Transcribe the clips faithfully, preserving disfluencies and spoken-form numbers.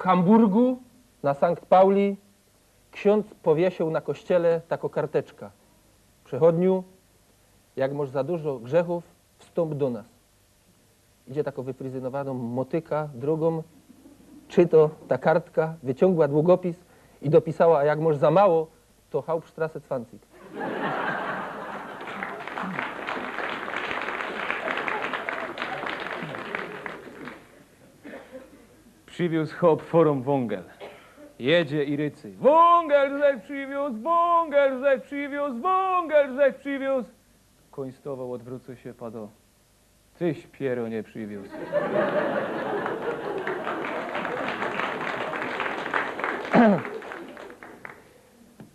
Hamburgu na Sankt Pauli ksiōndz powiesył na kościele tako karteczka. Przechodniu, jak mosz za dużo grzechōw, wstōmp do nas. Idzie tako wyfryzynowanōm motyka, drōgōm, czyto ta kartka, wyciōngła długopis i dopisała, a jak mosz za mało, to Hauptstraße dwadzieścia. Prziwiōz chop forōm wōngel. Jedzie i rycy. Wōngel żech prziwiōz, wōngel żech prziwiōz, wōngel żech prziwiōz. Kōń stowoł, ôdwrōcył sie, pado: Tyś pierōnie prziwiōz.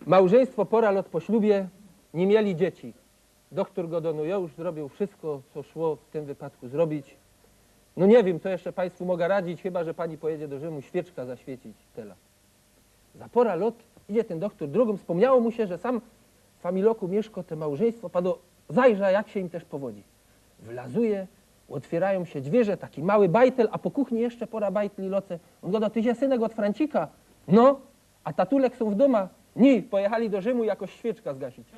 Małżeństwo pora lot po ślubie, niy mieli dzieci. Dochtōr godo: „No, jo już zrobiōł wszystko, co szło w tym wypadku zrobić. No nie wiym, co jeszcze państwu moga radzić, chyba że pani pojedzie do Rzymu świyczka zaświecić”, tela. Za pora lot idzie tyn dochtōr drōgōm, spōmniało mu sie, że sam w familoku miyszko te małżeństwo, pado: „Zajrza, jak sie im tyż powodzi”. Wlazuje, ôtwierajōm sie dwiyrze, taki mały bajtel, a po kuchni jeszcze pora bajtli loce. Ôn godo: „Tyś je synek ôd Francika?” „No”. „A tatulek sōm w dōma?” „Ni, pojechali do Rzymu jakoś świyczka zgasić”.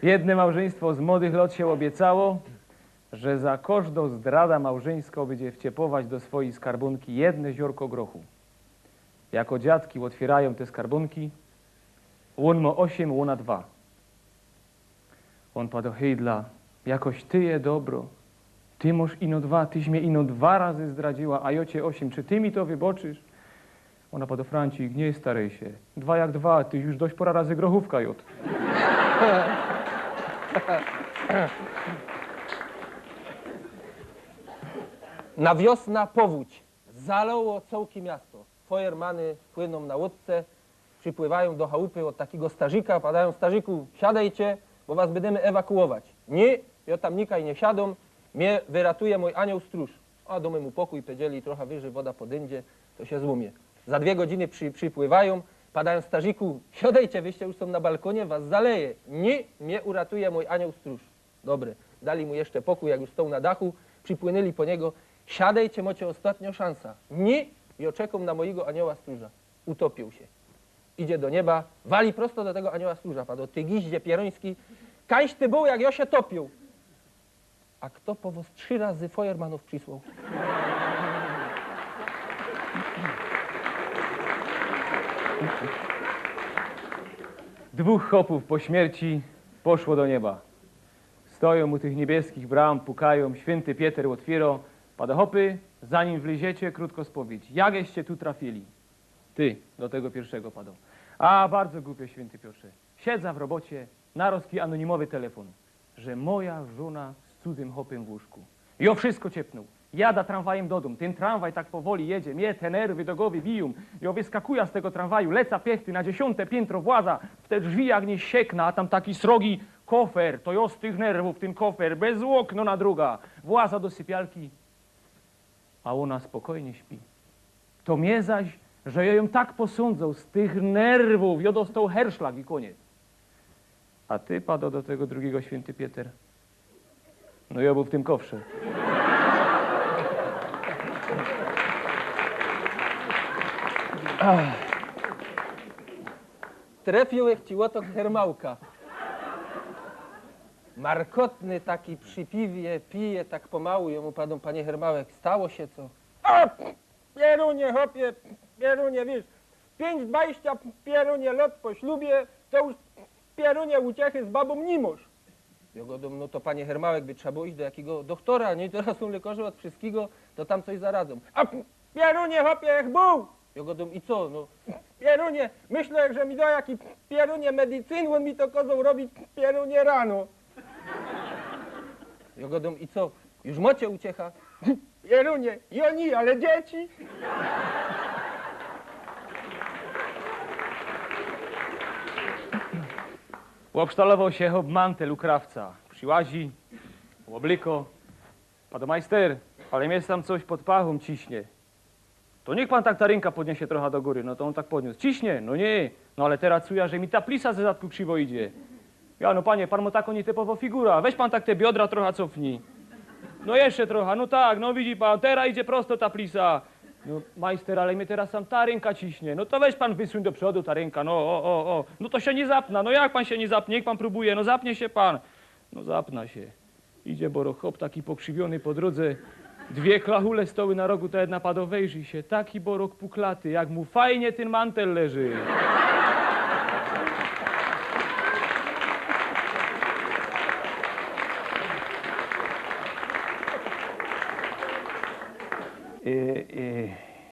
Jedne małżeństwo z młodych lot sie ôbiecało, że za kożdo zdrada małżyńsko bydzie wciepować do swojij skarbōnki jedne ziorko grochu. Jako dziadki ôtwierajōm te skarbōnki, ôn mo ôziym, ôna dwa. Ôn pado: „Hejdla, jakoś ty je dobro. Ty mosz ino dwa, tyś mie ino dwa razy zdradziyła, a jo cie ôziym. Czy ty mi to wyboczysz?” Ôna pado: „Francik, niy staryj sie. Dwa jak dwa, tyś już dość pora razy grochōwka jod”. Na wiosna powōdź. Zalało cołki miasto. Fojermany płynōm na łōdce, przipływajōm do chałupy ôd takigo starzika, padajōm: „Starziku, siadejcie, bo was bydymy ewakuować”. „Niy, jo tam nikaj niy siadōm, mie wyratuje mōj anioł strōż”. A dōmy mu pokōj, pedzieli, trocha wyżyj, woda podyndzie, to sie złōmie. Za dwie godziny przi-, przipływajōm, padajōm: „Starziku, siadejcie, wyście już sōm na balkōnie, was zaleje”. „Niy, mie uratuje mōj anioł strōż”. Dobry. Dali mu jeszcze pokōj, jak już stoł na dachu, przipłynyli po niego. „Siadejcie, mocie ôstatniŏ szansa”. „Niy, jo czekōm na mojigo anioła strōża”. Utopiył sie. Idzie do nieba, wali prosto do tego anioła strōża. Pado: „Ty giździe pierōński, kańś ty bōł, jak jo sie topiył?” „A kto po wos trzi razy fojermanōw przisłoł?” Dwōch chopōw po śmierci poszło do nieba. Stoją u tych niebieskich bram, pukają, świynty Pieter ôtwiyro. Pado: „Chopy, zanim wlyziecie, krōtko spowiedź. Jakeście tu trafili?” „Ty”, do tego piyrszego pado. „A, bardzo głupio, świynty Piotrze. Siedzã w robocie, naroz ki anōnimowy telefōn, że moja żōna z cudzym chopym w łóżku. Jo wszystko ciepnōł. Jadã tramwajym do dōm. Tyn tramwaj tak powoli jedzie. Mie te nerwy do gowy bijōm. Jo wyskakujã z tego tramwaju, lecã piechty, na dziesiōnte piyntro włazã, w te drzwi jak niy sieknã, a tam taki srogi kofer. To jo z tych nerwōw tyn kofer bez ôkno na drōgã. Włazã do sypialki, a ôna spokojnie śpi. To mie zaś, że jo jōm tak posōndzoł, z tych nerwōw jo dostoł herszlag i kōniec”. „A ty”, pado do tego drugigo świynty Pieter. „No, jo bōł w tym kofrze”. Ach. Trefiōł ci ôtok hermałka. Markotny taki, przi piwie pije tak pomału. Jōm padōm: „Panie hermałek, stało sie co?” „A, pierōnie, chopie, pierōnie, wiysz, piyńć dwadzieścia, pierōnie, lot po ślubie, to już, pierōnie, uciechy z babōm niy mosz”. Jo godōm: „No to, panie hermałek, by trza było iś do jakigo dochtora, niy? Teroz sōm lekarze ôd wszystkigo, to tam coś zaradzōm”. „A, pierōnie, chopie, ech bōł”. Jo godōm: „I co, no?” „Pierōnie, myślã, że mi do jaki, pierōnie, medycyn, ôn mi to kozoł robić, pierōnie, rano”. Jo godōm: „I co, już mocie uciecha?” „Pierōnie, jo niy, ale dzieci”. Ôbsztalowoł sie chop mantel u krawca. Prziłazi, ôblyko. „Pado: Majster, ale mie sie tam coś pod pachōm ciśnie”. „To niych pan tak ta rynka podniesie trocha do gōry”. No to ôn tak podniōs. „Ciśnie?” „No niy”. „No ale teroz czujã, że mi ta plisa ze zadku krziwo idzie”. Ja, no panie, pan mo tako niytypowo figura. Weź pan tak te biodra trocha cofnij. No jeszcze trocha, no tak, no widzi pan, tera idzie prosto ta plisa. No majster, ale mie teroz sam ta rynka ciśnie. No to weź pan wysuń do przodu ta rynka, no o, o, o. No to sie niy zapna, no jak pan sie niy zapnie, niych pan prōbuje, no zapnie sie pan. No zapna sie. Idzie boro chop taki pokrziwiōny po drōdze. Dwie klachule stoły na rogu, ta jedna pado: „Wejrzyj sie, taki borok puklaty, jak mu fajnie tyn mantel leży”. Y, y,